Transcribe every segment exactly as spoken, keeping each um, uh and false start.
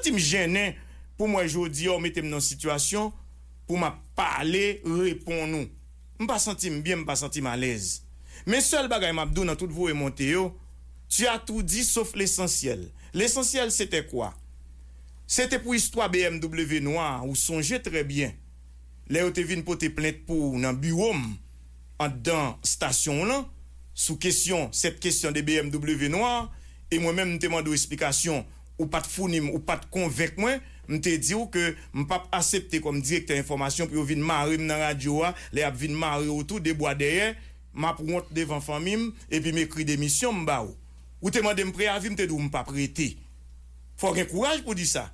santi m jennen pou m wè jodi a w mete m nan sitiyasyon pou m ap pale, reponn ou. M pa santi m byen, m pa santi m alèz. Men sèl bagay m ap di w nan tout voye monte yo, tu as tout dit sauf l'essentiel. L'essentiel c'était quoi? Se te pou istwa B M W nwa a, ou sonje trè byen. Lè yo te vin pote plent pou w nan biwo m, anndan stasyon w lan, sou kesyon, cette question de B M W nwa a, e mwen menm m te mande w esplikasyon, ou pa t founi m, ou pa t konvenk mwen, m te di w ke m p ap aksepte kòm direktè enfòmasyon pou yo vin mare m nan radyo a, lè y ap vin mare w tou de bwa dèyè, m ap wont devan fanmi m, epi m ekri demisyon m ba w. Ou te mande m preyavi, m te di w m p ap rete. Fò w gen kouraj pou di sa.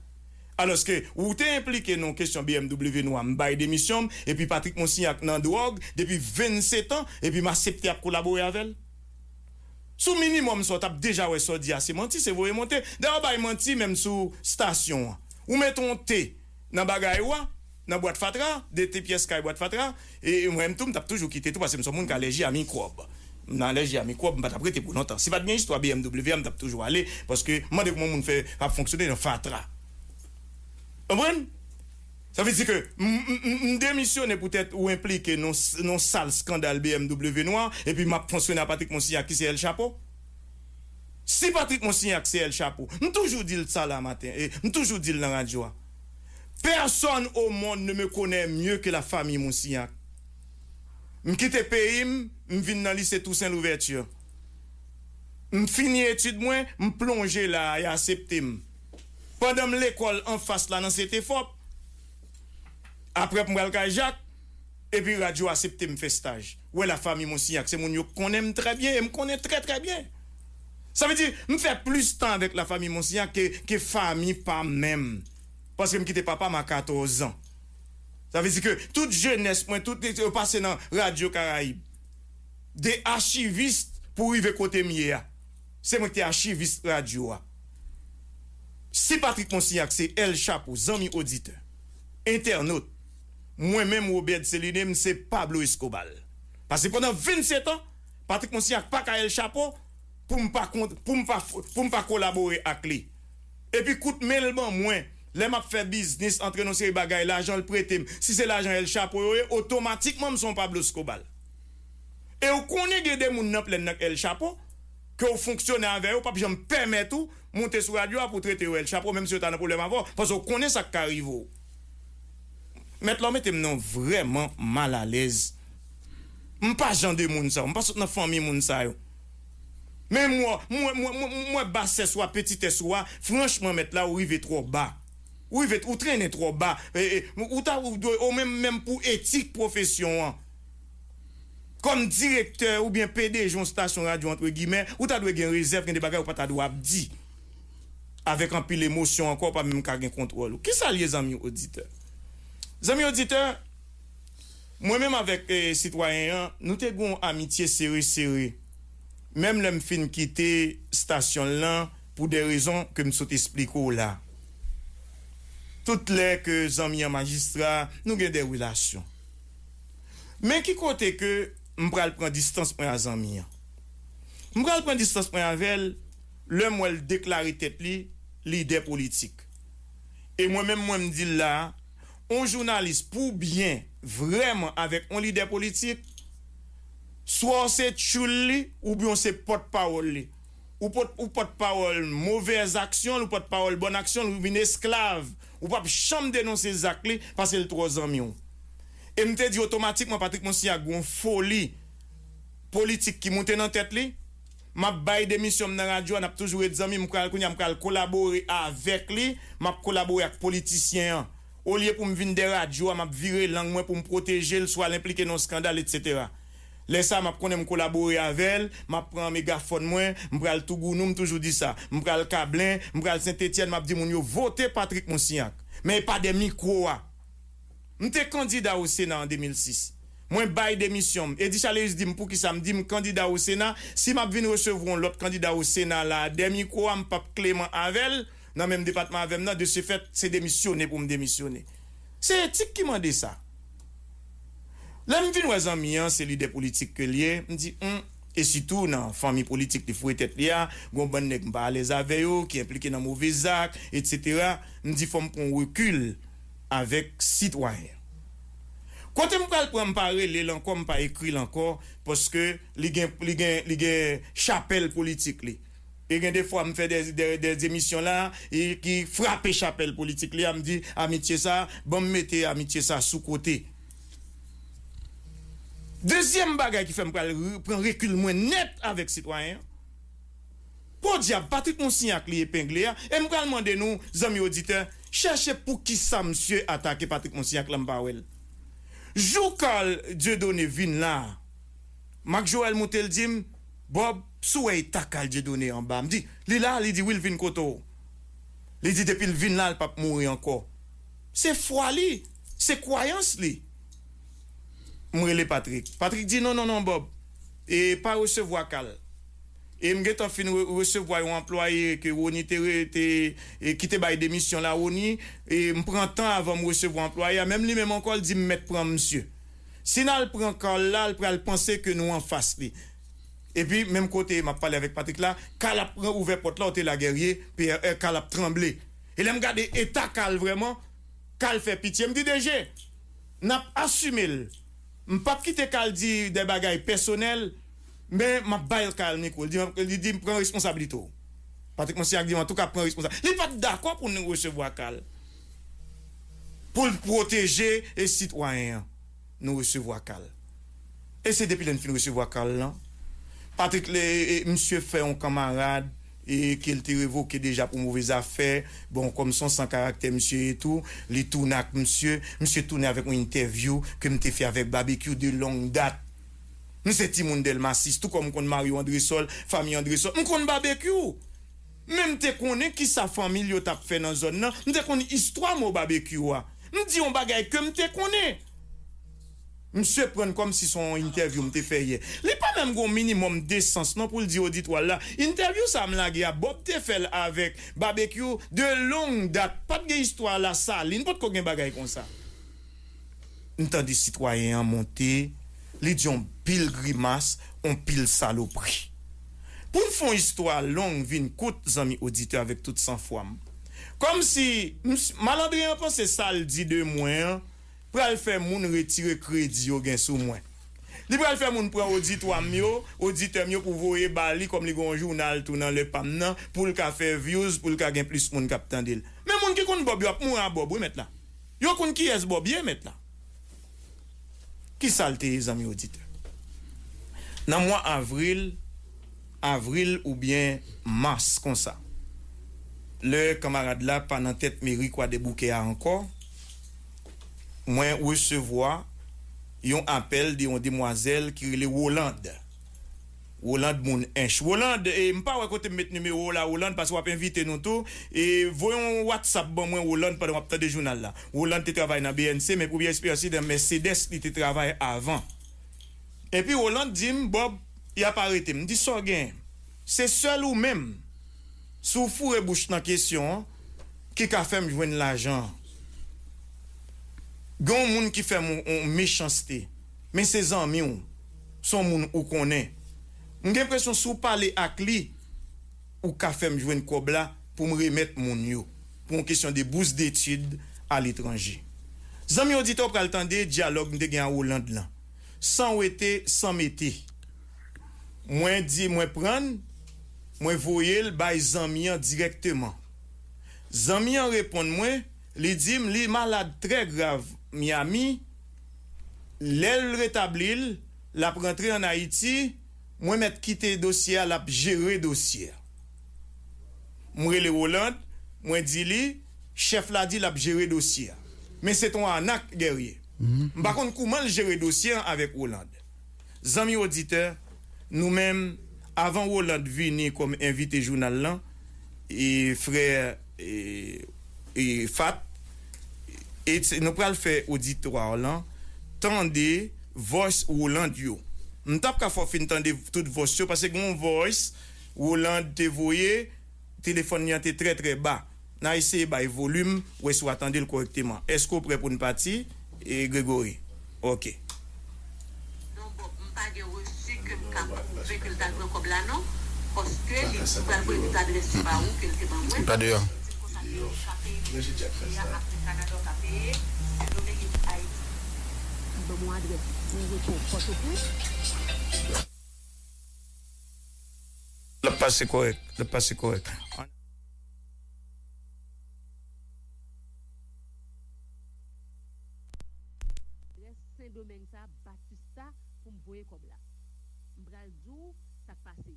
Alòske ou te enplike nan kesyon B M W nwa, m bay demisyon m, epi Patrick Monsignac nan dwòg depi vennsetan, epi m aksepte ap kolabore avè l. Sou minimòm sa w t ap deja wè sa w di a se manti, se voye monte. Dayè w bay manti menm sou stasyon an. Ou mete yon te nan bagay ou a, nan bwat fatra, de te pyès kay bwat fatra, e mwen menm tou m t ap toujou kite tou paske m se yon moun k alèji a mikwòb. M nan alèji a mikwòb, m pa t ap rete pou lontan. Si pa t gen istwa B M W a, m t ap toujou ale paske m mande kòman moun fè ap fonksyone nan fatra. Konprann? Sa vle di ke m, m, m, m demisyone poutèt ou enplike nan, nan sal eskandal B M W nwa, epi m ap fonksyone a Patrick Monsignac ki se El Chapo. Si Patrick Monsignac se El Chapo, m toujou di l sa la maten, e m toujou di l nan radyo a. Personne au monde ne me connaît mieux que la famille Monsignac. M kite peyi m, m vin nan lise Toussaint Louverture. M fini etid mwen, m plonje la a, y aksepte m. Pandan m lekòl anfas la nan Setefòp, apre m pral kay Jak, epi radyo aksepte m fè staj. Wè la fami Monsignac, se moun yo konnen m trè byen, e m konnen trè, trè byen. Sa vle di, m fè plis tan avèk la fami Monsignac ke, ke fami pa m menm. Paske m kite papa m a katòz an. Sa vle di ke tout jenès mwen, tout yo pase nan Radyo Karayib. De achivis pou rive kote m ye a. Se mwen ki te achivis radyo a. Si Patrick Monsignac se El Chapo, zanmi oditè, entènot, mwen menm Robert Celine, m se Pablo Escobar. Paske pandan vennsetan, Patrick Monsignac pa ka El Chapo pou m pa kont, pou m pa, pou m pa kolabore ak li. Epi kout men l ban mwen, lè m ap fè biznis, antre nan seri bagay, lajan l prete m, si se lajan El Chapo yo ye, otomatikman m se yon Pablo Escobar. E ou konnen gen de moun nan plèn nan k El Chapo, ke w fonksyone avè yo, p ap janm pèmèt ou monte sou radyo a pou w trete yo El Chapo, menm si yo ta nan pwoblèm avè w, paske w konnen sa k ka rive w. Mèt la, w mete m nan vrèman malalèz. M pa jan de moun sa yo, m pa sot nan fanmi moun sa yo. Men m wè, m wè, m wè, m wè, m wè basès ou a, petitès ou a, franchman, mèt la, ou rive twò ba. Ou rive, ou trennen twò ba. E, e, ou ta, ou dwe, ou menm, menm pou etik pwofesyon an. Kòm direktè oubyen P D G yon stasyon radyo, antre gimè, ou ta dwe gen rezèv, gen de bagay ou pa ta dwe ap di. Avèk anpil emosyon ankò, ou pa menm ka gen kontwòl ou. Kisa l ye, zanmi oditè? Zanmi oditè, mwen menm avèk, eh, sitwayen an, nou te gen yon amitye sere sere. Menm lè m fin kite stasyon l lan, pou de rezon ke m sot esplike w la. Tout lè ke zanmi an majistra, nou gen de relasyon. Men ki kote ke m pral pran distans mwen a zanmi an? M pral pran distans mwen avè l lè m wè l deklare tèt li lidè politik. E mwen menm, mwen m di l la, yon jounalis pou byen vrèman avèk yon lidè politik, swa w se tchoul li, oubyen w se pòtpawòl li. Ou pòt, ou pòtpawòl movèz aksyon l, ou pòtpawòl bòn aksyon l, ou vin esklav. Ou p ap janm denonse zak li, paske l twò zanmi w. E m te di otomatikman, Patrick Monsignac gen yon foli politik ki moute nan tèt li. M ap bay demisyon m nan radyo a, n ap toujou ret zanmi, m pral, kounye a m pral kolabore avèk li, m ap kolabore ak politisyen an. Olye pou m vin dèyè radyo a, m ap vire lang mwen pou m pwoteje l, swa l enplike nan yon eskandal, etsetera. Lè sa a, m ap konnen m kolabore avè l, m ap pran megafòn mwen, m pral Tougounou, m toujou di sa, m pral Kablen, m pral Sentetyèn, m ap di moun yo vote Patrick Monsignac. Men e pa dèyè mikwo a. M te kandida o Sena an de mil sis. Mwen bay demisyon m. Eddy Chaleus di m poukisa m di m kandida o Sena, si m ap vin resevwa yon lòt kandida o Sena la a, dèyè mikwo a, m p ap kleman avè l, nan menm depatman avè m nan, de ce fait, se demisyone pou m demisyone. Se etik ki mande sa. Lè m vin wè zanmi an, se lidè politik ke l ye, m di, hmm, e sitou nan fanmi politik li foure tèt li a, gon bann nèg m pa alèz avè yo, ki enplike nan move zak, etsetera, m di fò m pran rekil avèk sitwayen an. Kote m pral pran, m pa rele l ankò, m pa ekri l ankò, paske li gen, li gen, li gen chapèl politik li. E gen de fwa m fè de, de, de emisyon la, e ki frape chapèl politik li a, m di, amitye sa, ban m mete amitye sa sou kote. Dezyèm bagay ki fè m pral re- pran rekil mwen nèt avèk sitwayen an, podyab, Patrick Monsignac li epengle a, e m pral mande nou, zanmi oditè, chèche poukisa misye atake Patrick Monsignac la m pa wè l. Jou Carl Dieudonné vin la, Marc Joël moute l di m, Bob, si w wè eta Carl Dieudonné anba, m di, li la, li di wi, l vin kote w. Li di depi l vin la, l p ap mouri ankò. Se fwa li, se kwayans li. M rele Patrick. Patrick di non, non, non, Bob, e pa resevwa Carl. E m gentan fin re- resevwa yon anplwaye ke Rony te, re- te e ki te bay demisyon la, Rony, e m pran tan avan m resevwa anplwaye a, menm li menm ankò, l di m mèt pran misye. Si n al pran Carl la, l pral panse ke nou anfas li. Epi, menm kote m ap pale avèk Patrick la, Carl ap pran ouvè pòt la, ou te la Guerrier, P R, Carl ap tranble. E lè m gade eta Carl vrèman, Carl fè pitye. M di D G, n ap asime l. M p ap kite Carl di de bagay pèsonèl, men m ap bay Carl mikwo. Li di, li di m pran responsablite w. Patrick Monsignac di m antouka pran responsab. Li pa t dakò pou nou resevwa Carl. Pou l pwoteje e sitwayen an, nou resevwa Carl. E se depi lè n fin resevwa Carl lan, Patrick, le, e, misye fè yon kanmarad e ke l te revoke deja pou move zafè. Bon, kòm se yon san karaktè misye ye tou, li tounen ak misye. Misye tounen avèk yon entèvyou ke m te fè avèk Babekyou de long dat. M se timoun Dèlma sis, tou kòm m konn Mario Andresol, fanmi Andresol. M konn Babekyou. Men m te konnen kisa fanmi l yo t ap fè nan zòn nan. M te konn istwa mo Babekyou a. M di yon bagay ke m te konnen. Misye pran kòmsi se yon entèvyou m te fè yè. Li pa menm gon minimòm desans non pou l di oditwa l la. Entèvyou sa a m lage a, Bob te fè l avèk Babekyou de long dat. Pa t gen istwa Lasalin, potko gen bagay konsa. M tande sitwayen an monte, li di yon pil grimas, yon pil salopri. Pou n fè yon istwa long vin kout, zanmi oditè, avèk tout sanfwa m. Kòmsi, ms- malandren an panse sa l di de mwen an pral fè moun retire kredi yo gen sou mwen. Li pral fè moun pran oditwa m yo, oditè m yo pou voye ba li kòm li gen yon jounal tou nan Le Pam nan, pou l ka fè views, pou l ka gen plis moun k ap tande l. Men moun ki konn Bob yo ap mouri a Bob, wi, mèt la. Yo konn kiyès Bob ye, mèt la. Kisa l te ye, zanmi oditè? Nan mwa avril, avril oubyen mas konsa, lè kanmarad la pa nan tèt meri Kwadèboukè a ankò, mwen resevwa yon apèl de yon demwazèl ki rele Rolande. Rolande moun Ench. Rolande, e, m pa wè kote m met nimewo w la, Rolande, paske w ap envite nou tou. E voye yon WhatsApp ban mwen, Rolande, pandan w ap tande jounal la. Rolande te travay nan B N C, men premye eksperyans li nan Mercedes, li te travay avan. Epi Rolande di m, Bob, y ap arete m. M di, sa w genyen? Se sèl ou menm, si w foure bouch nan kesyon an, ki ka fè m jwenn lajan an. Gen yon moun ki fè m yon, yon mechanste, men se zanmi w, se yon moun ou konnen. M gen enpresyon si w pale ak li, ou ka fè m jwenn kòb la pou m remèt moun yo, pou yon kesyon de bous detid aletranje. Zanmi oditè, w pral tande dyalòg m te gen a Rolande lan, san wete, san mete. Mwen di, mwen pran l, mwen voye l bay zanmi an dirèkteman. Zanmi an reponn mwen, li di m li malad trè grav Miami, lè l retabli l, l ap rantre ann Ayiti, mwen mèt kite dosye a, l ap jere dosye a. M rele Rolande, mwen di li, chèf la di l ap jere dosye a. Men se t on anak, Guerrier. M pa konn kouman l jere dosye an avèk Rolande. Zanmi oditè, nou menm, avan Rolande vini kòm envite jounal lan, e frè e, e Fat, e se- nou pral fè oditwa lan tande voice Rolande yo. M t ap ka fè w fin tande tout voice yo, paske gen yon voice Rolande te voye, telefòn li an te trè, trè ba. N a eseye bay volim, wè si w a tande l kòrèkteman. Èske w prè pou n pati, e Gregory? Ok. Non, Bob, m pa gen resi ke m ka pwouve Pwouve ke l t al pran kòb la non, paske li di m pral voye tout adrès yo ba ou ke l te ban mwen. Li pa deyò. Li di m konsa ke ou ka peye nan Ayiti a apre Kanada ou ka peye Sendomeng epi Ayiti. Li ban m yon adrès pou repo Pòtoprens. L ap pase kòrèk, l ap pase kòrèk. Adrès Sendomeng sa, Batista, pou m voye kòb la. M pral di w sa k pase.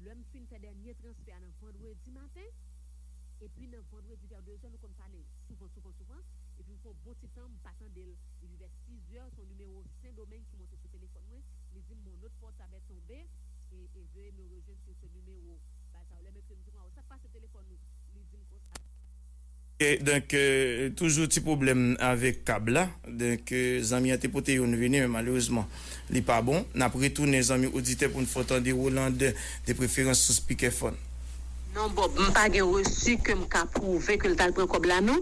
Lè m fin fè dènye transfè a nan vandredi maten, epi nan vandredi vè de zè, nou konn pale souvan, souvan, souvan, epi m fè yon bon ti tan, m pa tande l. Epi vè sis zè, se yon nimewo Sendomeng ki monte sou telefòn mwen, li di m mon autre portable est tombé, et, et veuillez me rejoindre sur ce numéro. Bagay sa yo, lè m ekri l, m di konsa, sa k pase telefòn ou? Li di m konsa. E, donk, e, toujou ti pwoblèm avèk kab la. Donk, e, zanmi an te pote youn vini, men malerezman, li pa bon. N ap retounen, zanmi oditè, pou n fè w tande Roland, de preferans sou spikèfòn. Non, Bob, m pa gen resi ke m ka pwouve ke l t al pran kòb la, non.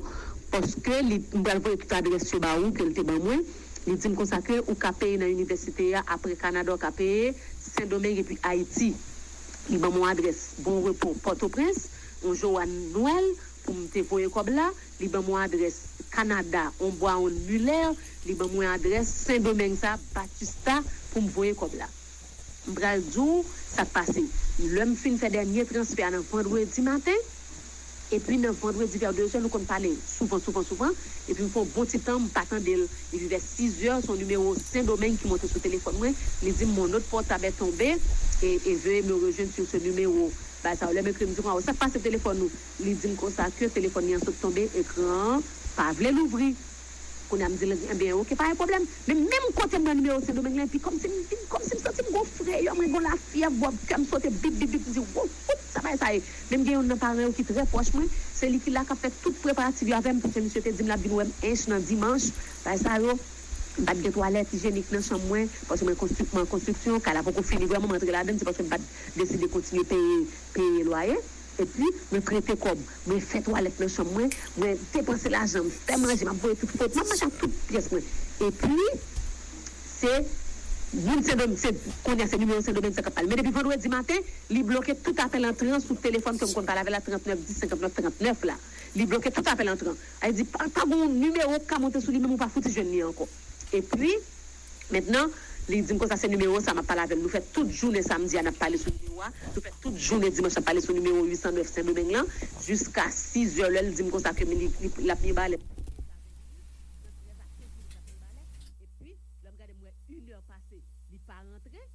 Paske li, m pral voye tout adrès yo ba ou ke l te ban mwen. Li di m konsa ke ou ka peye nan inivèsite a, apre Kanada, ou ka peye Sendomeng epi Ayiti. Li ban m yon adrès Bon Repo, Pòtoprens, yon Joanne Noël, pou m te voye kòb la. Li ban m yon adrès Kanada, yon Brown Muller. Li ban m yon adrès Sendomeng sa, Batista, pou m voye kòb la. M pral di w sa k pase. Lè m fin fè dènye transfè a nan vandredi maten, epi nan vandredi vè de zè, nou konn pale souvan, souvan, souvan, epi m fè yon bon ti tan, m pa tande l. Epi vè sis zè, se yon nimewo Sendomeng ki monte sou telefòn mwen, li di m mon autre portable est tombé, et, et veuillez me rejoindre sur ce numéro. Bagay sa yo, lè m ekri, m di konsa, sa k pase telefòn ou? Li di m konsa ke telefòn li an sot tonbe, ekran an pa vle louvri. Kounye a m di l, enben, oke, pa gen pwoblèm. Men menm kote m nan nimewo Sendomeng lan, epi kòmsi m vin, kòmsi m santi m gon freyè, mwen gon lafyèv, bò kè m sote bip, bip, bip, m di, wo, wout, sa bagay sa ye. Men m gen youn nan paran yo ki trè pwòch mwen, se li ki la k ap fè tout preparatif yo avè m, paske misye te di m l ap vin wè m ench nan dimanch, bagay sa yo. M pa t gen twalèt ijyenik nan chanm mwen, paske mwen konstri-, mwen an konstriksyon, kay la poko fini vrèman, mwen antre ladan l, se paske m pa t deside kontinye peye, peye lwaye. Epi, mwen prete kòb, mwen fè twalèt nan chanm mwen, mwen depanse lajan, m fè manje, m ap voye tout foto, m ap manje ak tout pyès mwen. Epi, se moun Sendomeng, se, kounye a se nimewo Sendomeng sa k ap pale. Men depi vandredi maten, li bloke tout apèl antran sou telefòn ke m konn pale avè l la, trannèf dis senkannèf trannèf la. Li bloke tout apèl antran. Sa vle di, pa, pa gen yon nimewo k ka monte sou li, menm ou pa fouti jwenn li ankò. Epi, mentnan, li di m konsa se nimewo sa m ap pale avè l. Nou fè tout jounen samdi a n ap pale sou nimewo a. Nou fè tout jounen dimanch n ap pale sou nimewo uit san nèf Sendomeng lan. Jiska sis zè lè l di m konsa ke li, li, l ap Mibalè. Epi, lè m gade m wè inè pase, li pa rantre.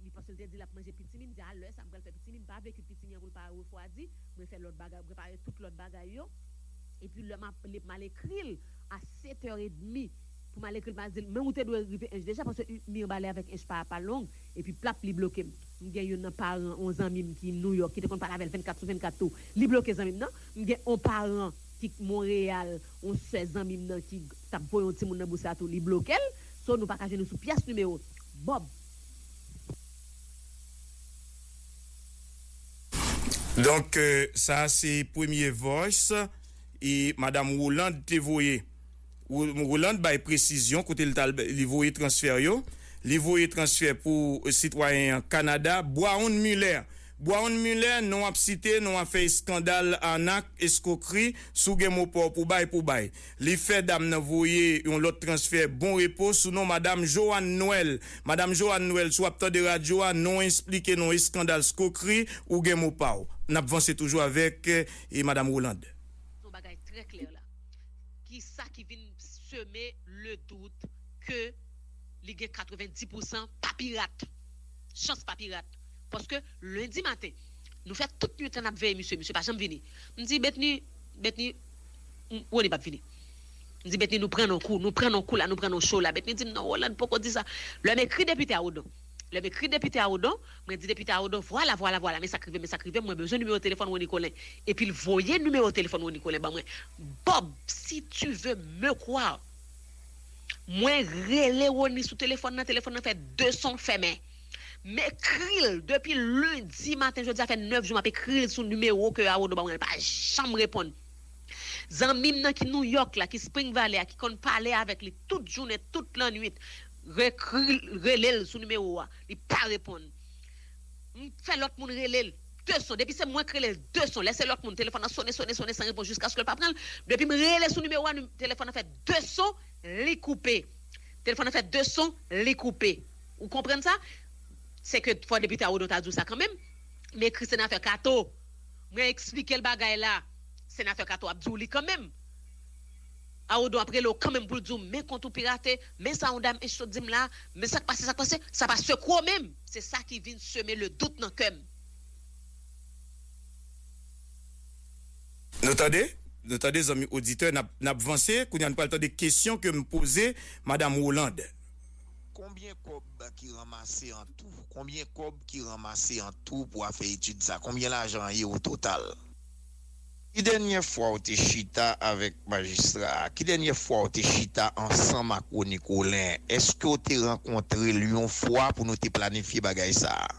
Li, paske l te di l ap manje pitimi, m di a lè sa m pral fè pitimi, m pa vle kit pitimi an pou l pa refwadi, mwen fè lòt bagay, prepare tout lòt bagay yo. Epi lè m ap, lè m al ekri l a sèt è edmi, pou m al ekri l, m al di l, men ou te dwe rive ench deja, paske Mibalè avèk ench pa, pa long, epi plap, li bloke m. M gen youn nan paran yon zanmi m ki Nouyòk, ki te konn pale avè l vennkat sou vennkat tou, li bloke zanmi m nan. M gen yon paran ki Monreyal, yon sè zanmi m nan ki t ap voye yon timoun nan bous la tou, li bloke l. So, nou pa ka jwenn nou sou pyès nimewo. Bob. Donk, euh, sa a se premye voice e Madam Roland te voye. Ro-, Roland bay presizyon kote l t al, li voye transfè yo. Li voye transfè pou, euh, sitwayen an Kanada, Brown Muller. Brown Muller, non ap site, non ap fè eskandal, anak, eskokri, si w gen mo pa w pou bay, pou bay. Li fè dam nan voye yon lòt transfè Bon Repo sou non Madam Joanne Noël. Madam Joanne Noël, si w ap tande radyo a, non w esplike nou eskandal, skokri, ou gen mo pa w. N ap vanse toujou avèk, eh, Madam Roland. Yon bagay trè klè la. Ki sa ki vin seme le dout ke li gen katrevenndis pousan pa pirat. Chans pa pirat. Paske lendi maten, nou fè tout nwit la n ap veye misye, misye pa janm vini. M di, Betni, Betni, m, Rony p ap vini. M di, Betni, nou pran nan kou, nou pran nan kou la, nou pran nan cho la. Betni di m, non, Roland poko di sa. Lè m ekri depite a Odon, lè m ekri depite a Odon, mwen di depite a Odon, vwala, vwala, vwala, men sa k rive, men sa k rive, mwen bezwen nimewo telefòn Rony Colin. Epi l voye nimewo telefòn Rony Colin ban mwen. Bob, si tu veux me croire, mwen rele Rony sou telefòn nan, telefòn nan fè de son fèmen. M ekri l depi lendi maten, jodi a fè nèf jou m ap ekri l sou nimewo ke Awodo ba mwen, l pa janm reponn. Zanmi m nan ki Nouyòk la, ki Spring Valley a, ki konn pale avèk li tout jounen, tout lannwit, rekri, rele l sou nimewo a, li pa reponn. M fè lòt moun rele l de son. Depi se mwen k rele l de son, lè se lòt moun, telefòn nan sonnen, sonnen, sonnen san repons jiskaske l pa pran l. Depi m rele sou nimewo a, telefòn nan fè de son, li koupe. Telefòn nan fè de son, li koupe. Ou konprann sa? Se ke fò depite Arodon ta di w sa kanmenm. M ekri Senatè Kato. Mwen eksplike l bagay la. Senatè Kato ap di w li kanmenm. Arodon ap rele w kanmenm pou l di w, men kont ou pirate, men sa yon dam ench sot di m la, men sa k pase, sa k pase, sa pa sekwe w menm. Se sa ki vin seme le dout nan kè m. Nou tande? Nou tande, zanmi oditè, n ap, n ap vanse. Kounye a, nou pral tande kesyon ke m poze Madanm Rolande. Konbyen kòb ki ranmase an tou? Konbyen kòb ki ranmase an tou pou afè etid sa? Konbyen lajan ye o total? Ki dènye fwa w te chita avèk majistra a? Ki dènye fwa w te chita ansanm ak Rony Colin? Èske w te rankontre l yon fwa pou nou te planifye bagay sa a?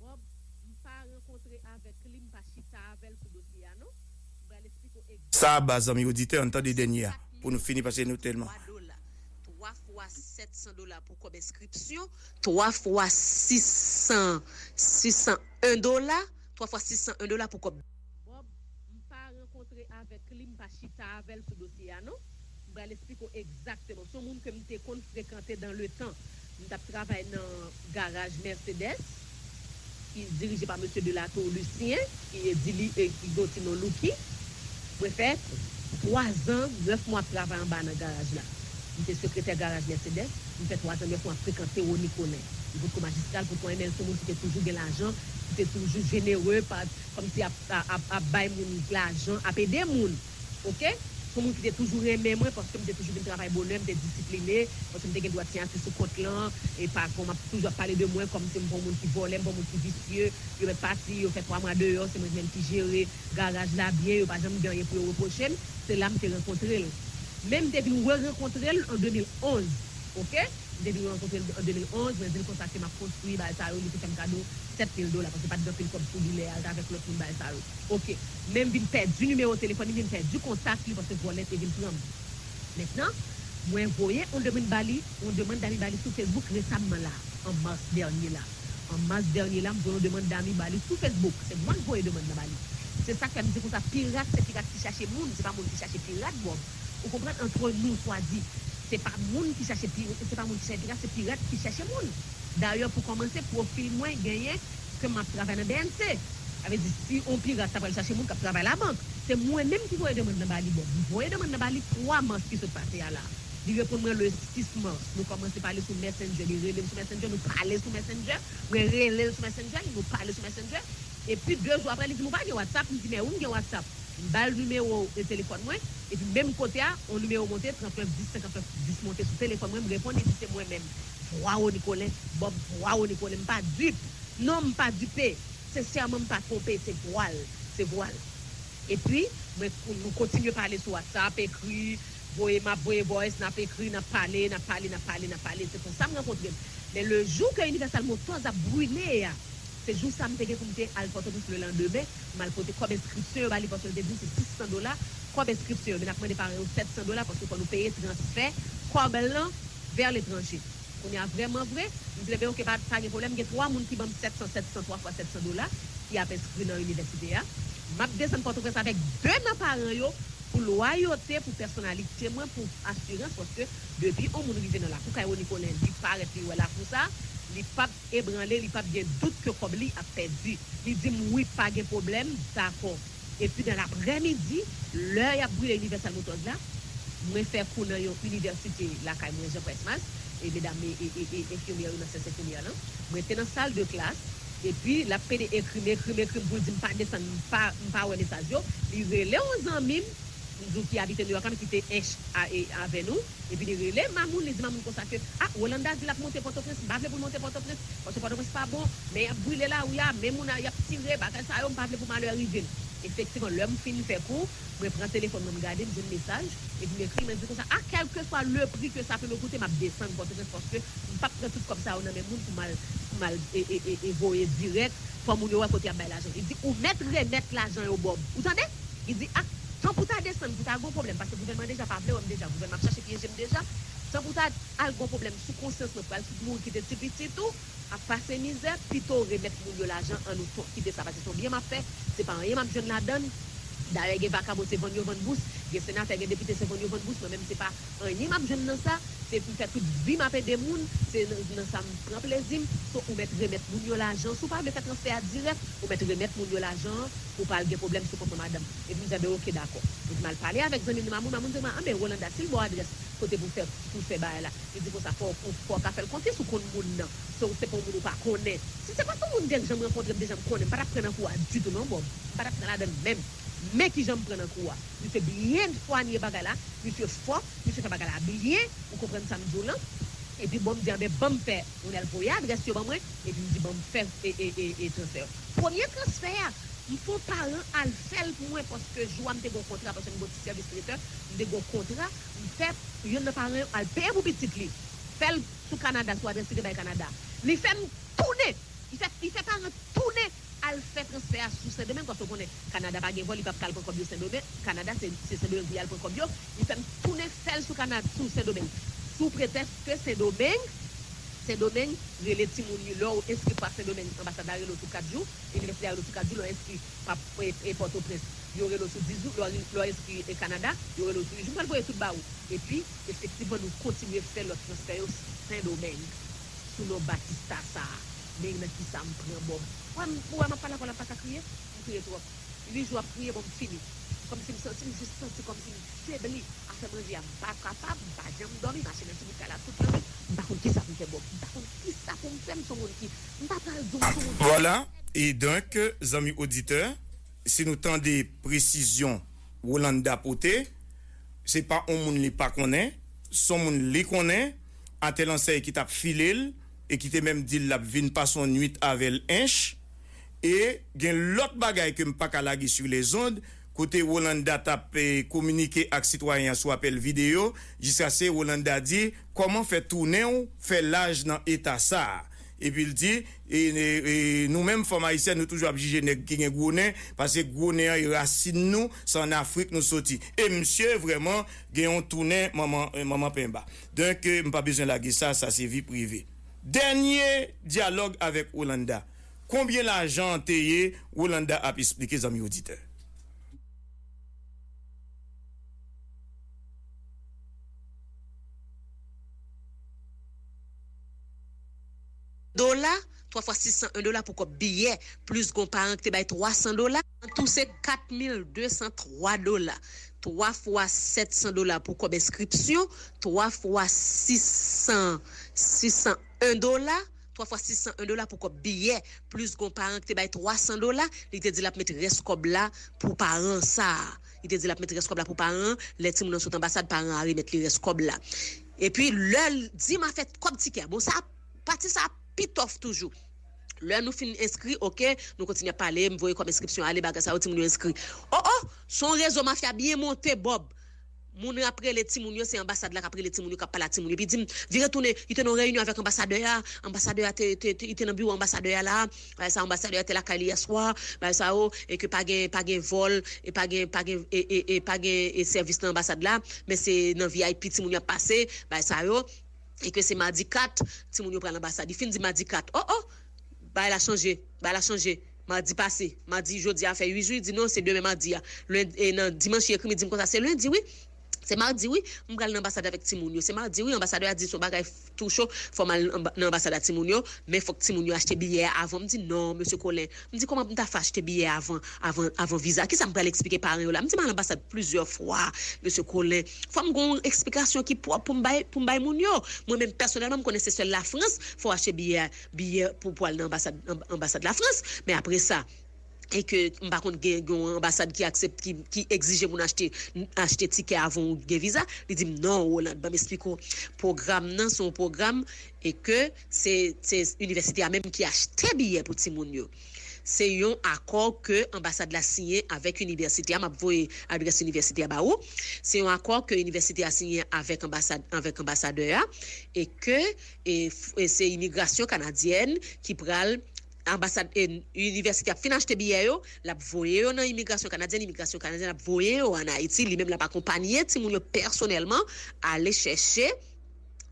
Bob, m pa rankontre avèk li, m pa chita avè l sou dosye a non. M pral eksplike w egzakteman. Sa a ba zanmi oditè, ann tande dènye a pou nou fini paske nou tèlman. Twa fwa sèt san dola pou kòb enskripsyon, twa fwa sis san, sis san en dola, twa fwa sis san en dola pou kòb. Bob, m pa rankontre avèk li, m pa chita avè l sou dosye a non. M pral eksplike w egzakteman. Se yon moun ke m te konn frekante dans le temps. M t ap travay nan garaj Mercedes ki dirije pa mesye Delatour Lucien, ki di li ki gen yon ti non Louki. Mwen fè twa zan, nèf mwa ap travay anba nan garaj la. M te sekretè garaj Mercedes, m fè twa zan, nèf mwa ap frekante Rony Colin. M potko majistra l, potko anyen, men l se yon moun ki te toujou gen lajan, ki te toujou jenere, pa, kòmsi ap, ap, ap bay moun lajan, ap ede moun. Oke? Se yon moun ki te toujou renmen mwen paske m te toujou vin travay bonè, m te disipline, paske m te gen dwa siyati sou kont lan, e patwon m ap toujou ap pale de mwen kòmsi m pa yon moun ki vòlè, m pa yon moun ki visye, yo mèt pati, yo fè twa mwa deyò, se mwen menm ki jere garaj la byen, yo pa janm gen anyen pou yo repwoche m, se la m te rankontre l. Men m te vin re-rankontre l an de mil onz, oke? M te vin rankontre l an de mil onz, mwen di l konsa ke m ap konstwi bagay sa yo, li te fè m kado sèt mil dola, paske pa t gen anpil kòb sou li lè a, l t avèk lòt moun bagay sa yo. Oke. Men m vin pèdi nimewo telefòn li, m vin pèdi kontak li, paske vòlè te vin pran m. Mentnan, mwen voye yon demann ba li, yon demann dami ba li sou Facebook resamman la, an mas dènye la. An mas dènye la, m voye yon demann dami ba li sou Facebook. Se mwen k voye demann nan ba li. Se sa k fè m di konsa, pirat se pirat ki chache moun, se pa moun ki chache pirat, Bob. Ou konprann? Entre nous, soit dit. Se pa moun ki chache pi, se pa moun ki chache pirat, se pirat ki chache moun. Dayè, pou kòmanse, pwofil mwen genyen ke m ap travay nan B N C. Sa vle di, si yon pirat ta pral chache moun k ap travay labank, se mwen menm ki voye demann nan ba li. Bon, m voye demann nan ba li twa mas ki sot pase a la. Li reponn mwen le sis mas. Nou kòmanse pale sou Messenger. Li rele m sou Messenger, nou pale sou Messenger. Mwen rele l sou Messenger, nou pale sou Messenger. Epi, de jou apre, li di m, ou pa gen WhatsApp? M di, men wi, m gen WhatsApp. M ba l nimewo e telefòn mwen, epi menm kote a, yon nimewo monte, tranntennen dis, senkantennen dis monte sou telefòn mwen, m reponn, li di se mwen menm. Vwa Rony Colin, Bob, vwa Rony Colin, m pa dip. Non, m pa dipe. Sensèman, m pa twonpe, se vwa l, se vwa l. Epi, mwen, nou kontinye pale sou WhatsApp, ekri, voye, m ap voye voice, n ap ekri, n ap pale, n ap pale, n ap pale, n ap pale. Se konsa m rankontre l. Men le jou ke Universal Motors ap brile a, se jou sa m te gen pou m te al Pòtoprens le landemen, m al pote kòb enskripsyon yo ba li, paske l te di m se sis san dola kòb enskripsyon yo, men n ap mande paran yo sèt san dola, paske fò nou peye transfè kòb lan vè letranje. Kounye a, vrèman vre, m di, ebyen, oke, pa, pa gen pwoblèm, gen twa moun ki ban m sèt san, sèt san, twa fwa sèt san dola, ki ap enskri nan inivèsite a. M ap desann Pòtoprens avèk de nan paran yo pou lwayote, pou pèsonalite mwen, pou asirans, paske depi yon moun rive nan lakou kay Rony Colin, li parèt, li wè lakou sa, li p ap ebranle, li p ap gen dout ke kòb li ap pèdi. Li di m, wi, pa gen pwoblèm, dakò. Epi nan laprèmidi, lè y ap brile Universal Motors la, mwen fè kou nan yon inivèsite lakay mwen, Jean Price Mars, e medam e, e, e, e enfimyè yo nan sès enfimyè lan. Mwen te nan sal de klas, epi l ap pede ekri m, ekri m, ekri m pou l di m pa desann, m pa, m pa wè mesaj yo. Li rele yon zanmi m, m di w ki abite Nouyòk la, men ki te ench a, e, avè nou. Epi li rele Mamoun, li di Mamoun konsa ke, a, Rolanda di l ap monte Pòtoprens, m pa vle pou l monte Pòtoprens, paske Pòtoprens pa bon, men y ap brile lari a, men moun a, y ap tire, bagay sa yo, m pa vle pou malè rive l. Efektivman, lè m fin fè kou, mwen pran telefòn mwen, m gade, m jwenn mesaj, epi m ekri, mwen di konsa, a, kèlkeswa le prix que ça peut me coûter, m ap desann Pòtoprens, paske m p ap pran tout kòb sa yo nan men moun pou m al, pou m al, e, e, e, e voye dirèk, fò moun yo wè kote y ap bay lajan. Li di, ou mèt remèt lajan yo, Bob. Ou tande? Li di, a, tan pou ta desann, pou ta gon pwoblèm, paske gouvènman deja pa vle wè m deja, gouvènman ap chache pyeje m deja. Tanpou ta al gon pwoblèm sou konsyans mwen, pral mouri kite ti pitit ou ap pase mizè, pito remèt moun yo lajan an, nou kite sa, paske se yon byen m ap fè, se pa anyen m ap jwenn ladan l. Dayè gen vakabon se vann yo vann bous, gen senatè, gen depite se vann yo vann bous, mwen menm se pa anyen m ap jwenn nan sa, se pou m fè tout vi m ap ede moun, se nan, nan sa m pran plezi m, so ou mèt remèt moun yo lajan, si w pa vle fè transfè a dirèk, ou mèt remèt moun yo lajan an, pou w pa al gen pwoblèm sou kont mwen madanm. Epi m di, anben oke, dakò. Epi m al pale avèk zanmi m nan Mamoun, Mamoun di mwen, anben Rolanda, si l ba w adrès kote pou fè, pou fè bagay la, li di konsa, fò, fò, fò w ka fè l konfyans, ou konn moun nan. Se, se pa yon moun ou pa konnen. Si se pa t yon moun m te janm rankontre, m te janm konnen, m pa t ap pran nan kou a ditou non, Bòb. M pa t ap pran ladan l menm. Men kijan m pran nan kou a. Misye byen swanye bagay la, misye fò, misye fè bagay la byen, ou konprann sa m di w lan. Epi bon, m di, anben, ban m fè, Ronel voye adrès yo ban mwen, epi m di, ban m fè e, e, e, e transfè yo. Premye transfè a, m fè yon paran al fè l pou mwen, paske jou a m te gen yon kontra, paske m gen yon ti sèvis tretè, m te gen yon kontra, m fè youn nan paran yo al peye pou pitit li, fè l sou Kanada, sou adrès li te bay Kanada. Li fè m tounen, li fè, li fè paran tounen al fè transfè a sou Sendomeng, paske w konnen Kanada pa gen vòl, li p ap ka al pran kòb yo Sendomeng. Kanada, se, se Sendomeng pou y al pran kòb yo. Li fè m tounen fè l sou Kanada, sou Sendomeng. Sou pretèks ke Sendomeng, Sendomeng rele timoun yo. Lè w enskri pa Sendomeng, anbasad la rele w sou kat jou, inivèsite a rele w sou kat jou, lè w enskri pa, e, e Pòtoprens, yo rele w sou dis jou, lè w, lè w enskri e Kanada, yo rele w sou uit jou. M pral voye tout ba ou. Epi, efektivman, nou kontinye fè lòt transfè yo Sendomeng, sou non Batista sa a. Men nan kisa m pran Bòb. Ou wè m, ou wè m ap pale ak ou la, m pa ka kriye? M kriye twòp. Li jou ap kriye, bon, m fini. Kòmsi m santi, m jis santi kòmsi m febli. Afè manje a, m pa kapab, m pa janm dòmi, mache nan ti bout kay la tout lannwit. M pa konn kisa pou m fè, Bòb. M pa konn kisa pou m fè, m se yon moun ki, m pa pral di w, m se yon moun ki. Vwala, e donk, zanmi oditè, si nou tande presizyon Rolanda pote, se pa yon moun li pa konnen, se yon moun li konnen, atè lansèy ki t ap file l, e ki te menm di l l ap vin pase yon nwit avè l ench, e gen lòt bagay ke m pa ka lage sou lezond, kote Rolanda t ap, e, kominike ak sitwayen an sou apèl videyo, jiskaske Rolanda di, kòman fè tounen w fè laj nan eta sa a? Epi l di, e, e, e, nou menm fanm ayisyèn, nou toujou ap jije nèg ki gen gwo nen, paske gwo nen an e rasin nou, se ann Afrik nou soti. E misye vrèman gen yon tounen manman, e, manman penba. Donk, e, m pa bezwen lage sa, sa se vi prive. Dènye dyalòg avèk Rolanda. Konbyen lajan an te ye, Rolanda ap esplike zanmi oditè. Dola, twa fwa sis san en dola pou kòb biyè, plis gon paran ki te bay twa san dola. An tou, se kat mil de san twa dola. Twa fwa sèt san dola pou kòb enskripsyon, twa fwa sis san, sis san en dola, twa fwa sis san en dola pou kòb biyè, plis gon paran ki te bay twa san dola, li te di l ap met rès kòb la pou paran sa a. Li te di l ap met rès kòb la pou paran an, lè timoun nan sot anbasad, paran an a remèt li rès kòb la. Epi, lè l di m a fè kòb tikè a, bon, sa, pati sa a pi tòf toujou. Lè nou fin enskri, oke, nou kontinye ap pale, m voye kòb enskripsyon ale, bagay sa yo, timoun yo enskri. O, o, se yon rezo mafya byen monte, Bòb. Moun ap rele timoun yo, se anbasad la k ap rele timoun yo, k ap pale ak timoun yo. Epi di m, vire tounen, li te nan yon reyinyon avèk anbasadè a, anbasadè a te, te, te, li te nan biwo anbasadè a la, bagay sa, anbasadè a te lakay li yèswa, bagay sa yo, e ke pa gen, pa gen vòl, e pa gen, pa gen, e, e, e pa gen, e, sèvis nan anbasad la, men se nan V I P timoun yo ap pase, bagay sa yo. E ke se madi kat, timoun yo pral anbasad. Li fin di madi kat. O, o! Bagay la chanje. Bagay la chanje. Madi pase. Madi, jodi a fè uit jou, li di non, se demen madi a. Lendi, e nan dimanch, li ekri m, li di m konsa, se lendi, wi. Se madi, wi. M pral nan anbasad avèk timoun yo. Se madi, wi. Anbasadè a di se yon bagay tou cho. Fò m al anba-, nan anbasad a timoun yo. Men fòk timoun yo achte biyè a avan. M di non, mesye Colin. M di, kòman m ta fè achte biyè avan, avan, avan viza? Kisa m pral eksplike paran yo la? M di, m al anbasad plizyè fwa, mesye Colin. Fò m gen yon eksplikasyon ki pwòp pou m bay, pou m bay moun yo. Mwen menm, pèsonèlman, m konnen se sèl Lafrans, fò w achte biyè, biyè pou, pou al nan anbasad, anb-, anbasad Lafrans. Men apre sa, e ke m pa konn gen, gen yon anbasad ki aksepte, ki, ki egzije moun achte, achte tikè avan ou gen viza. Li di m, non, Roland, ban m eksplike w. Pwogram nan, se yon pwogram e ke se, se inivèsite a menm ki achte biyè pou timoun yo. Se yon akò ke anbasad la siyen avèk inivèsite a. M ap voye adrès inivèsite a ba ou. Se yon akò ke inivèsite a siyen avèk anbasad-, avèk anbasadè a e ke, e, f-, e se imigrasyon kanadyèn ki pral anbasad, e, inivèsite ap fin achte biyè yo, l ap voye yo nan imigrasyon kanadyèn, imigrasyon kanadyèn ap voye yo ann Ayiti, li menm l ap akonpanye timoun yo pèsonèlman, ale chèche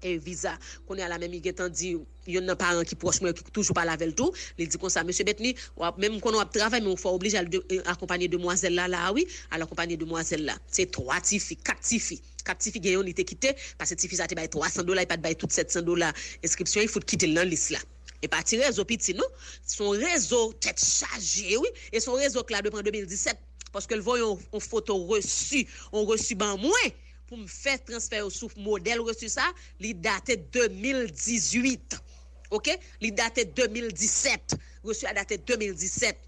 e viza. Kounye a la menm li gentan di youn nan paran ki pwòch mwen ki toujou pale avè l tou, li di konsa, "Mesye Betny, w ap, menm konnen w ap travay, men w fò oblije al de, e, akonpanye demwazèl la, la a wi, al akonpanye demwazèl la." Se twa tifi, kat tifi. Kat tifi gen youn li te kite, paske tifi sa te bay twa san dola, li pa t bay tout sèt san dola enskripsyon, li fout kite l nan lis la. E pa ti rezo piti non, se yon rezo tèt chaje wi, e se yon rezo k la depi an de mil disèt, paske l voye yon, yon foto resi, yon resi ban mwen, pou m fè transfè yo sou modèl resi sa, li date de mil dizuit. Oke? Li date de mil disèt. Resi a date de mil disèt.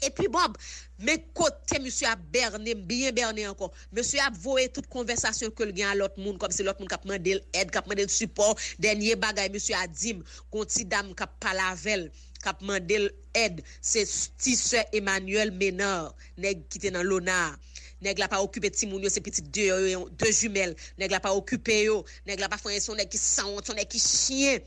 Epi Bob, men kote misye ap bène m, byen bène ankò. Misye ap voye tout konvèsasyon ke l gen a lòt moun, kòmsi lòt moun k ap mande l èd, k ap mande l sipò. Dènye bagay misye a di m, gon ti dam k ap pale avè l, k ap mande l èd, se s-, ti sè Emmanuel Menard, nèg ki te nan Lona a. Nèg la pa okipe timoun yo, se pitit deyò yo, de jimèl. Nèg la pa okipe yo. Nèg la pa fè anyen, se yon nèg ki sanwont, se yon nèg ki chyen.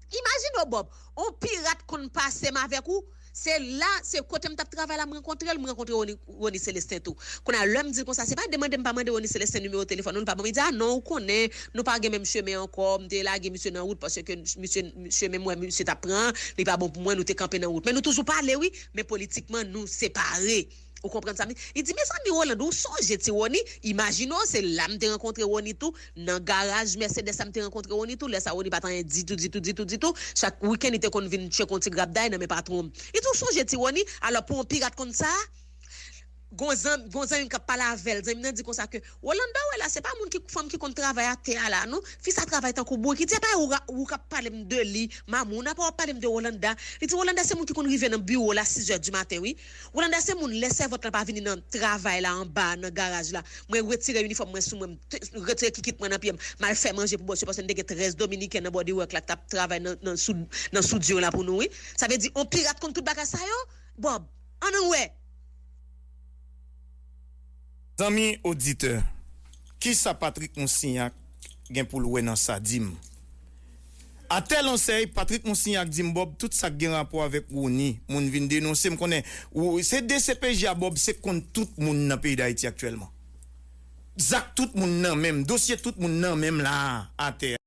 Imajine w, Bob, on pirat konn pase m avèk ou. Se la, se kote m t ap travay la, m rankontre l, m rankontre Rony, Rony Célestin tou. Kounye a, lè m di l konsa, se pa demande m pa mande Rony Célestin nimewo telefòn ou, li pa ban m, li di, "A non, ou konnen, nou pa gen menm chemen ankò, m te lage misye nan wout paske misye, chemen m wè misye t ap pran, li pa bon pou mwen, nou te kanpe nan wout." Men nou toujou pale, wi, men politikman, nou separe. Ou konprann sa m di? Li di, "Mezanmi, Rolando, ou sonje ti Rony?" Imajine w, se la m te rankontre Rony tou, nan garaj Mercedes la m te rankontre Rony tou. Lè sa Rony pa t anyen ditou, ditou, ditou, ditou. Chak wikenn, li te konn vin tcheke yon ti grapday nan men patwon m. Li di, "Ou sonje ti Rony?" Alò, pou yon pirat konn sa, gon zanm-, gon zanmi m k ap pale avè l. Zanmi m nan di konsa ke, "Rolanda, w wè la, se pa moun ki, fanm ki konn travay atè a la, non. Fi sa travay tankou bourik." Li di, "Epa ou, ou k ap pale m de li, mamoun, apa w ap pale m de Rolanda?" Li di, "Rolanda se moun ki konn rive nan biwo la sizè di maten, wi. Rolanda se moun, lè sèvant lan pa vini nan travay la anba, nan garaj la, mwen retire inifòm mwen sou mwen, m te, retire kikit mwen nan pye m, m al fè manje pou bòs yo, paske n te gen trèz Dominiken nan bodywork la k t ap travay nan, nan sou, nan soudure la pou nou, wi." Sa vle di, on pirat konn tout bagay sa yo? Bob, ann wè. Zanmi oditè, kisa Patrick Monsignac gen pou l wè nan sa di m? Atè lonsèy, Patrick Monsignac di m, Bob, tout sa k gen rapò avèk Rony, moun vin denonse, m konnen, ou, se D C P J a, Bob, se kont tout moun nan peyi Dayiti aktyèlman. Zak tout moun nan men m, dosye tout moun nan men m la a, atè a.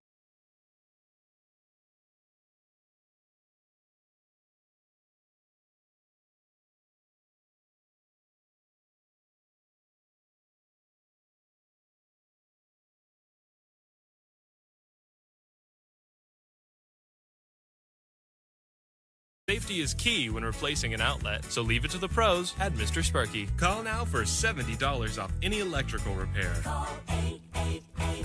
Safety is key when replacing an outlet, so leave it to the pros at Mister Sparky. Call now for seventy dollars off any electrical repair. Call eight eight eight,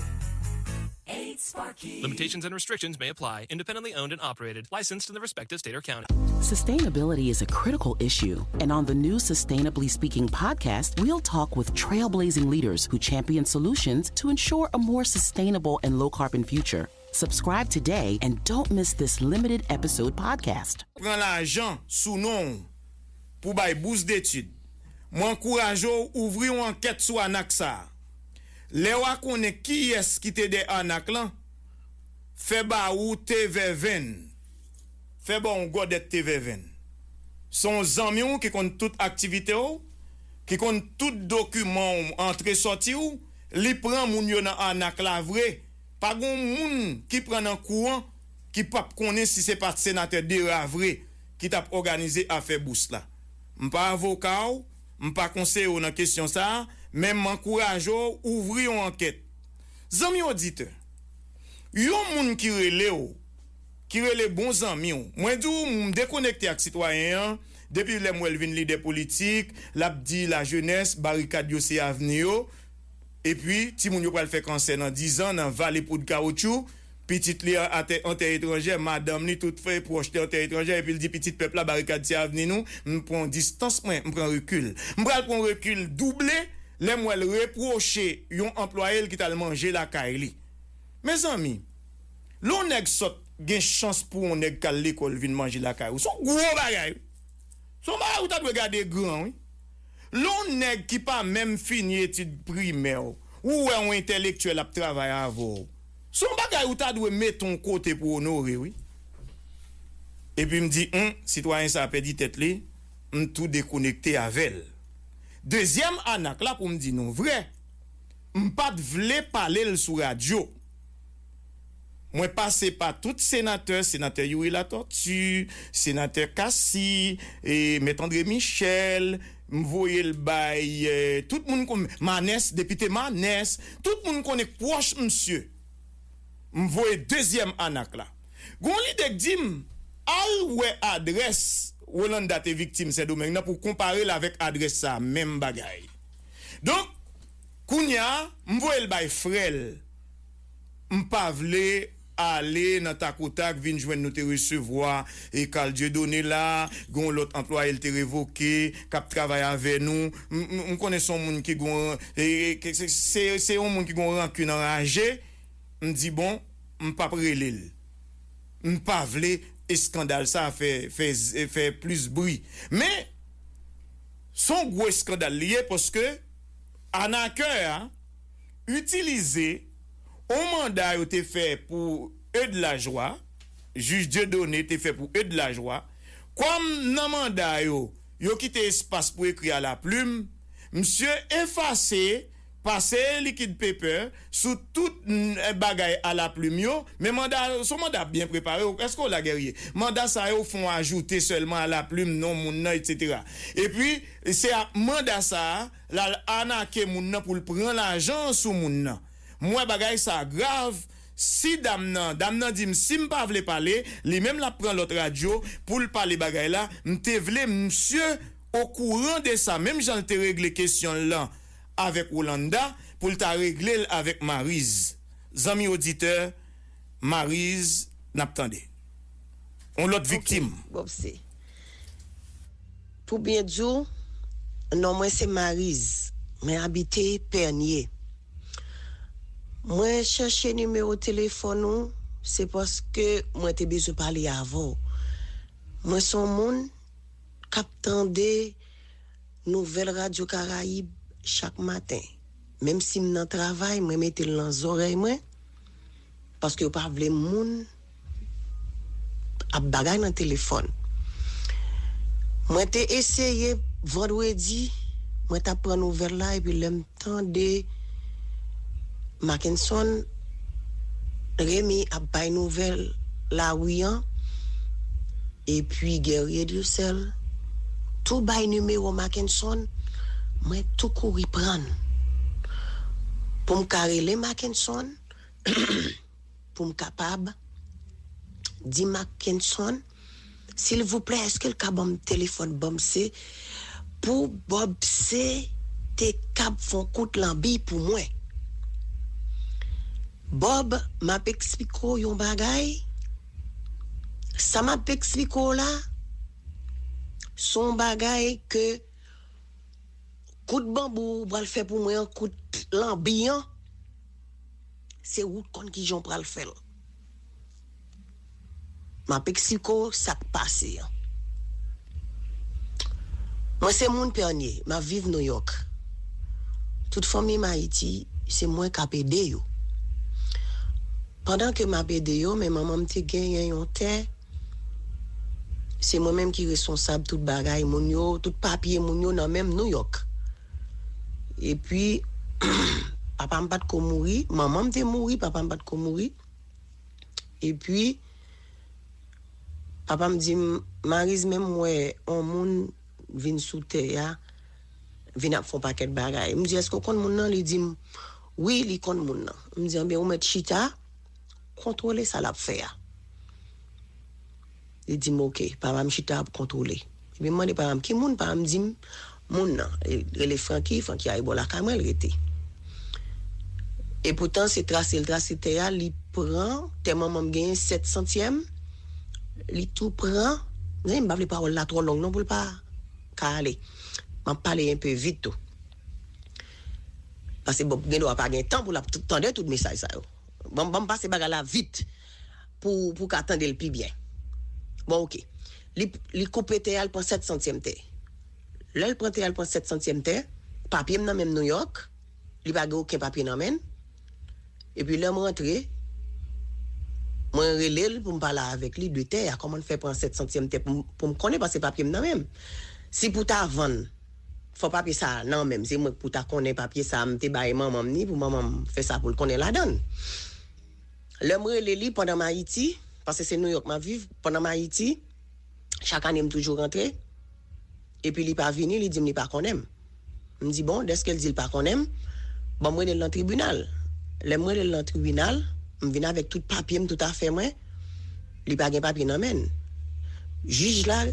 eight Sparky. Limitations and restrictions may apply. Independently owned and operated. Licensed in the respective state or county. Sustainability is a critical issue, and on the new Sustainably Speaking podcast, we'll talk with trailblazing leaders who champion solutions to ensure a more sustainable and low carbon future. Subscribe today and don't miss this limited episode podcast. Pran lajan sou non w pou bay bous detid. Mwen ankouraje w ouvri yon ankèt sou anak sa a. Lè w a konnen kiyès ki te dèyè anak lan, fè ba ou te vèvenn. Fè ba w yon gòdèt te vèvenn. Se yon zanmi w ki konn tout aktivite w, ki konn tout dokiman w, antre sòti w, li pran moun yo nan anak la vre. Pa gon moun ki pran nan kou an ki p ap konnen si se pa senatè Dera vre ki t ap òganize afè bous la. M pa avoka w, m pa konseye w nan kesyon sa a, men m ankouraje w ouvri yon ankèt. Zanmi oditè, yon moun ki rele w, ki rele bon zanmi w, mwen di w m dekonekte ak sitwayen an depi lè m wè l vin lidè politik, l ap di lajenès barikad yo se avni yo, epi timoun yo pral fè kansè nan dizan nan vale poud kawotchou, pitit li an atè an tè etranjè, madanm li, tout frè pwòch li an tè etranjè, epi l di pitit pèp la barikad se avni nou, m pran distans mwen, m pran rekil. M pral pran rekil double lè m wè l repwoche yon anplwaye l ki t al manje lakay li. Mezanmi, lè yon nèg sòt gen chans pou yon nèg k al lekòl vin manje lakay ou, se yon gwo bagay wi. Se yon bagay ou ta dwe gade gran wi. Lè yon nèg ki pa menm fini etid primè w, ou wè yon entèlektyèl ap travay avè w, se yon bagay ou ta dwe mete yon kote pou onore wi. Epi m di, hum, sitwayen sa a pèdi tèt li, m tou dekonekte avè l. Dezyèm anak la pou m di nou vrè, m pa t vle pale l sou radyo. Mwen pase pa tout senatè, senatè Youri Latortue, senatè Cassy, e, mèt André Michel, m voye l bay, e, tout moun kon Manès, depite Manès, tout moun konnen k pwòch misye. M voye dezyèm anak la. Gon lidè k di m, al wè adrès Rolanda te viktim Sendomeng nan pou w konpare l avèk adrès sa a, menm bagay. Donk, kounye a, m voye l bay frè l. M pa vle ale nan takotak, vin jwenn nou te resevwa, e, Carl Dieudonné la, gon lòt anplwaye l te revoke, k ap travay avè nou. M, m, m konnen se yon moun ki gon, e, e, se, se, se yon moun ki gon rankin anraje. M di, bon, m p ap rele l. M pa vle eskandal sa a fè, fè, fè plis bri. Men, se yon gwo eskandal li ye, paske anakè a itilize yon manda yo te fè pou Eudes Lajoie, jij Dieudonné te fè pou Eudes Lajoie, kòm nan manda yo, yo kite espas pou ekri alaplim, misye efase, pase likid pepè sou tout, mm, bagay alaplim yo, men manda, se yon manda byen prepare. Èske w la, Guerrier? Manda sa yo fè yon ajoute sèlman alaplim non moun nan, etsetera. Epi, se ak manda sa a, l al anake moun nan pou l pran lajan sou moun nan. M wè bagay sa a grav. Si dam nan, dam nan di m, si m pa vle pale, li menm l ap pran lòt radyo pou l pale bagay la. M te vle misye okouran de sa, menm jan l te regle kesyon l lan avèk Rolanda, pou l ta regle l avèk Mariz. Zanmi oditè, Mariz, n ap tande. Yon lòt viktim. Bòb se. Pou byen di w, non mwen se Mariz. Mwen abite Pènye. Mwen chèche nimewo telefòn ou, se paske mwen te bezwen pale avè w. Mwen se yon moun k ap tande nouvèl Radyo Karayib chak maten. Menm si m nan travay, mwen mete l nan zòrèy mwen, paske yo pa vle moun ap bagay nan telefòn. Mwen te eseye vandredi, mwen t ap pran nouvèl la, epi lè m tande Mackenson Remy ap bay nouvèl lari an, epi Guerrier Dieuseul tou bay nimewo Mackenson, mwen tou kouri pran l. Pou m ka rele Mackenson, pou m kapab di Mackenson, silvouplè, èske l ka ban m telefòn Bòb se pou Bòb se te kab fè yon kout lanbi pou mwen? Bòb, m ap eksplike w yon bagay. Sa m ap eksplike w la, se yon bagay ke kout banbou ou pral fè pou mwen an, kout lanbi an, se ou k konn kijan w pral fè l. M ap eksplike w sa k pase an. Mwen se moun Pènye, m ap viv Nouyòk. Tout fanmi m Ayiti, se mwen k ap ede yo. Pandan ke m ap ede yo, men manman m te genyen yon tè, se mwen menm ki responsab tout bagay moun yo, tout papye moun yo nan men m Nouyòk. Epi, papa m pa t ko mouri, manman m te mouri, papa m pa t ko mouri. Epi, papa m di m, Mariz, men m wè yon moun vin sou tè a, vin ap fè yon pakèt bagay. M di, èske w konn moun nan? Li di m, wi, li konn moun nan. M di, anben, ou mèt chita, kontwole sa l ap fè a. Li di m, oke, papa m chita ap kontwole. Epi m mande papa m, ki moun? Papa m di m, moun nan, e, rele Francky, Francky a bò lakay mwen, l rete. Epoutan, se trase l trase tè a, li pran, tè manman m genyen sèt santyèm, li tou pran, men m pa vle pawòl la twò long non pou l pa ka ale. M ap pale enpe vit tou. Paske Bòb gen dwa pa gen tan pou l ap t-, tande tout mesaj sa yo. Ban m, ban m pase bagay la vit pou, pou w ka tande l pi byen. Bon, oke. Li, li koupe tè a, l pran sèt santyèm tè. Lè l pran tè a, l pran sèt santyèm tè, papye m nan men m Nouyòk, li pa gen okenn papye nan men l. Epi lè m rantre, mwen rele l pou m pale avèk li de tè a, kòman l fè pran sèt santyèm tè pou m, pou m konnen, paske papye m nan men m. Si pou ta vann, fò papye sa a nan men m. Se mwen k pou ta konnen papye sa a, m te bay manman m ni pou manman m fè sa pou l konnen ladan l. Lè m rele li pandan m Ayiti, paske se Nouyòk m ap viv, pandan m Ayiti, chak ane m toujou rantre, epi li pa vini, li di m li pa konnen m. M di, bon, dèske l di l pa konnen m, ban m rele l nan tribinal. Lè m rele l nan tribinal, m vin avèk tout papye m, tout afè mwen, li pa gen papye nan men l. Jij la,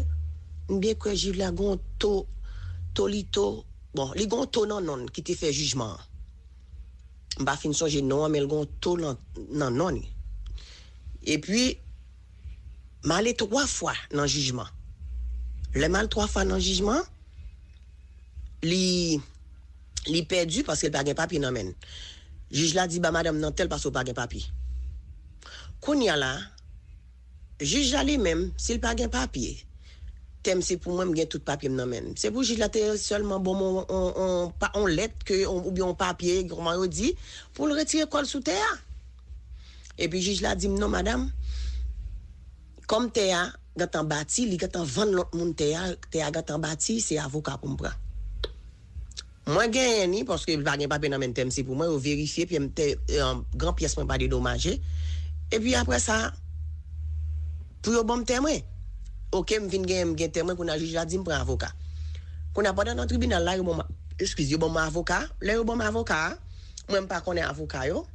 m byen kwè jij la gon to, Tolito, bon, li gon to nan non l ki te fè jijman an. M pa fin sonje non an, men l gon to nan, nan non li. Epi, m ale twa fwa nan jijman. Lè m al twa fwa nan jijman, li, li pèdi paske l pa gen papye nan men l. Jij la di ba madanm nan tèl paske w pa gen papye. Kounye a la, jij la li menm, si l pa gen papye, tè m se pou mwen, m gen tout papye m nan men m. Se pou jij la te sèlman ban m on, on, on, pa, on lèt ke, on, oubyen on papye, kòman yo di, pou l retire kò l sou tè a. Epi jij la di m, non, madanm, kòm tè a gentan bati, li gentan vann lòt moun tè a, tè a gentan bati, se avoka pou m pran. Mwen genyen ni, paske li pa gen papye nan men tè m, se pou mwen, yo verifye, epi m tè, eh, gran pyès mwen pa dedomaje. Epi apre sa, pou yo ban m tè mwen. Oke, m vin genyen, m gen tè mwen, kounye a jij la di m pran avoka. Kounye a pandan nan tribinal la, yo ban m, eskize, yo ban m avoka. Lè yo ban m avoka a, mwen m pa konnen avoka yo.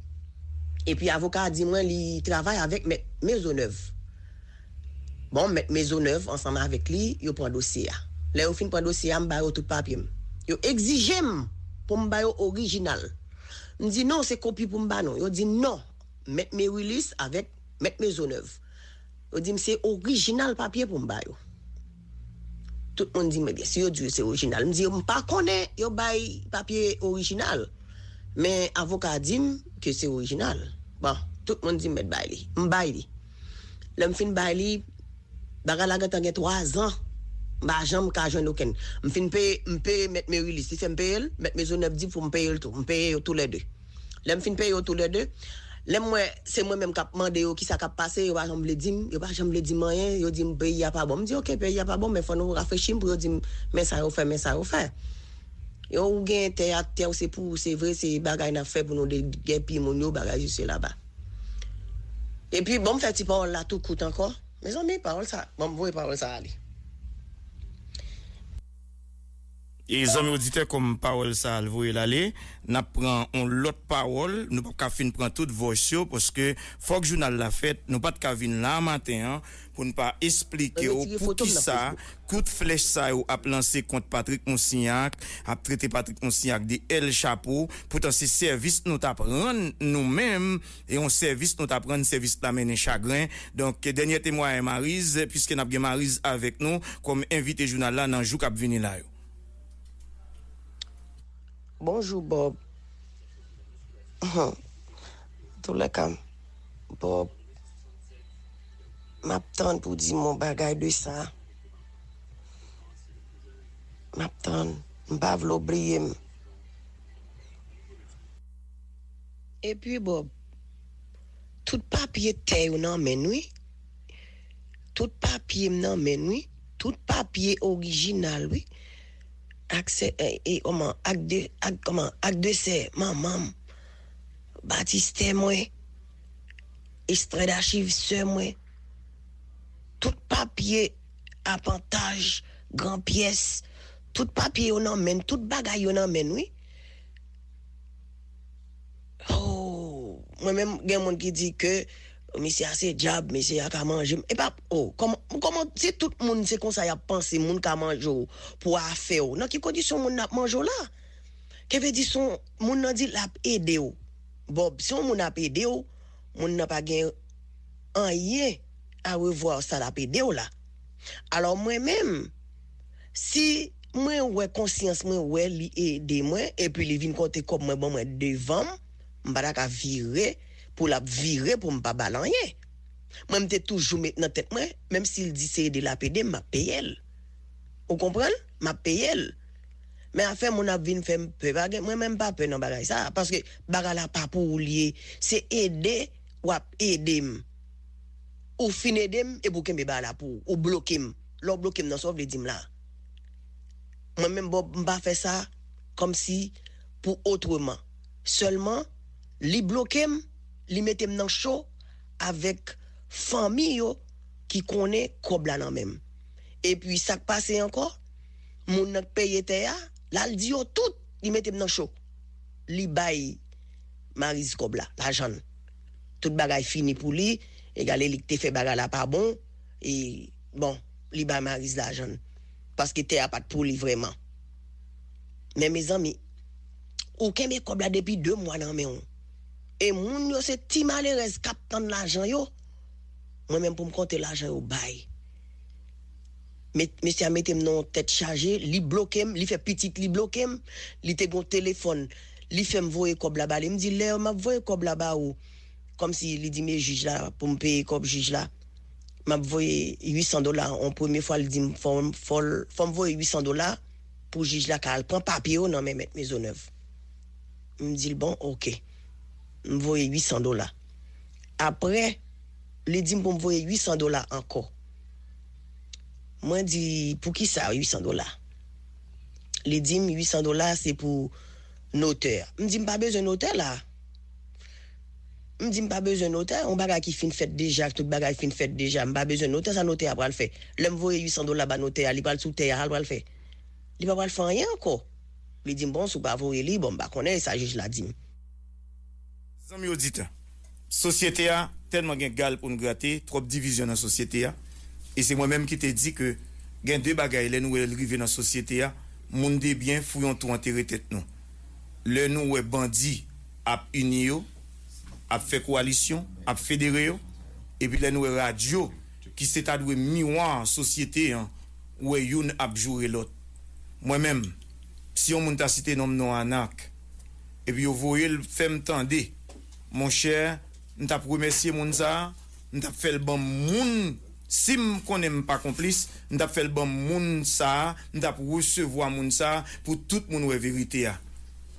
Epi avoka a di mwen li travay avèk mèt Maisonneuve. Bon, mèt Maisonneuve ansanm avèk li, yo pran dosye a. Lè yo fin pran dosye a, m ba yo tout papye m. Yo egzije m pou m ba yo orijinal. M di non, se kopi pou m ba nou. Yo di non, mèt Merilis avèk mèt Maisonneuve. Yo di m se orijinal papye pou m ba yo. Tout moun di m, ebyen, si yo di yo se orijinal. M di yo, m pa konnen yo bay papye orijinal. Men avoka a di m ke se orijinal. Bon, tout moun di m mèt bay li. M bay li. Lè m fin bay li, bagay la gentan gen twa zan. M pa janm ka jwenn okenn. M fin peye, m peye mèt Merilis. Li fè m peye l, mèt Maisonneuve di pou m peye l tou. M peye yo toulède. Lè m fin peye yo toulède, lè m wè se mwen menm k ap mande yo kisa k ap pase, yo pa janm vle di m, yo pa janm vle di m anyen, yo di m peyi a pa bon. M di oke, peyi a pa bon, men fò nou rafrechi m pou yo di m men sa yo fè, men sa yo fè. Yo, ou gen tè a, tè w se pou ou, se vre, se bagay n ap fè pou nou degèpi moun yo, bagay sisi laba. Epi, bon, m fè ti pawòl la tou kout ankò. Mezanmi, pawòl sa, bon, m voye pawòl sa ale. E zanmi oditè, kòm pawòl sa al voye l ale, n ap pran yon lòt pawòl. Nou p ap ka fin pran tout voice yo, paske fòk jounal la fèt. Nou pa t ka vin la maten an pou n pa esplike w poukisa kout flèch sa yo ap lanse kont Patrick Moussignac, ap trete Patrick Moussignac de El Chapo. Poutan se sèvis nou t ap rann nou menm, e yon sèvis nou t ap rann, sèvis la mennen chagren. Donk, dènye temwayaj Mariz, piske n ap gen Mariz avèk nou kòm envite jounal la nan jou k ap vini la yo. Bonjou, Bob. Antoulèka, Bob, m ap tann pou w di m yon bagay de sa. M ap tann. M pa vle w bliye m. Epi, Bob, tout papye tè yo nan men n, wi. Tout papye m nan men n, wi. Tout papye orijinal, wi. Ak sè, e, e, kòman, ak de, ak, kòman, ak de sè manman m, batistè mwen, ekstrè dachiv sè mwen, tout papye apantaj, gran pyès, tout papye yo nan men n, tout bagay yo nan men n, wi. Oh, mwen menm, gen moun ki di ke misye a se dyab, misye a ka manje m. E pa, oh, kòman, kòman, si tout moun se konsa y ap panse, moun ka manje w pou afè w, nan ki kondisyon moun nan ap manje w la? Ke vle di, si yon moun nan di l ap ede w, Bob, si yon moun ap ede w, moun nan pa gen anyen a revwa sa l ap ede w la. Alò, mwen menm, si mwen wè konsyans mwen wè li ede mwen, epi li vin konte kòb mwen ban mwen devan m, m pa ta ka vire pou l ap vire pou m pa ba l anyen. Mwen, m te toujou met nan tèt mwen, menm si l di se ede l ap ede m, m ap peye l. Ou konprann? M ap peye l. Men afè moun ap vin fè m pè, pa gen, mwen menm m pa pè nan bagay sa a, paske bagay la pa pou ou l ye. Se ede w ap ede m. Ou fin ede m, epi w kenbe bagay la pou ou. Ou bloke m. Lè w bloke m nan, sa w vle di m la? Mwen menm, Bob, m pa fè sa kòmsi pou otreman. Sèlman, li bloke m, li mete m nan cho, avèk fanmi yo ki konnen kòb la nan men m. Epi sa k pase ankò, moun nan k peye tè a, l al di yo tout, li mete m nan cho. Li bay Mariz kòb la, lajan l. Tout bagay fini pou li, egale li k te fè bagay la pa bon, e, bon, li bay Mariz lajan l. Paske tè a pa t pou li vrèman. Men mezanmi, ou kenbe kòb la depi de mwa nan men w. E moun yo se ti malerèz k ap tann lajan yo. Mwen menm pou m konte lajan yo bay. Met, mesye a mete m nan yon tèt chaje, li bloke m, li fè pitit li bloke m, li te gon telefòn, li fè m voye kòb la ba li. M di, lè m ap voye kòb la ba ou, kòmsi li di m e jij la pou m peye kòb jij la. M ap voye uit san dola, yon premye fwa li di m fò, fò, fò m voye uit san dola pou jij la ka al pran papye yo nan men mèt Mezonèv. M di l, bon, oke. M voye uit san dola. Apre, li di m pou m voye uit san dola ankò. Mwen di, poukisa uit san dola? Li di m uit san dola se pou notè. M di, m pa bezwen notè la. M di, m pa bezwen notè. Yon bagay ki fin fèt deja, tout bagay fin fèt deja. M pa bezwen notè, sa notè a pral fè? Lè m voye uit san dola ba notè a, li pral sou tè a, sa l pral fè? Li pa pral fè anyen ankò. Li di m, bon, si w pa voye li, bon, m pa konnen sa jij la di m. Zanmi oditè, sosyete a tèlman gen gal pou n grate, twòp divizyon nan sosyete a. E se mwen menm ki te di ke gen de bagay lè nou wè l rive nan sosyete a, moun de byen fouye yon twou antere tèt nou. Lè nou wè bandi ap ini yo, ap fè kowalisyon, ap federe yo, epi lè nou wè radyo ki se ta dwe miwa sosyete an, wè youn ap joure lòt. Mwen menm, si yon moun ta site non m non Anak, epi yo voye l fè m tande, monchè, m t ap remèsye moun sa a, m t ap fè l ban m moun, si m konnen m pa konplis, m t ap fè l ban m moun sa a, m t ap resevwa moun sa a pou tout moun wè verite a.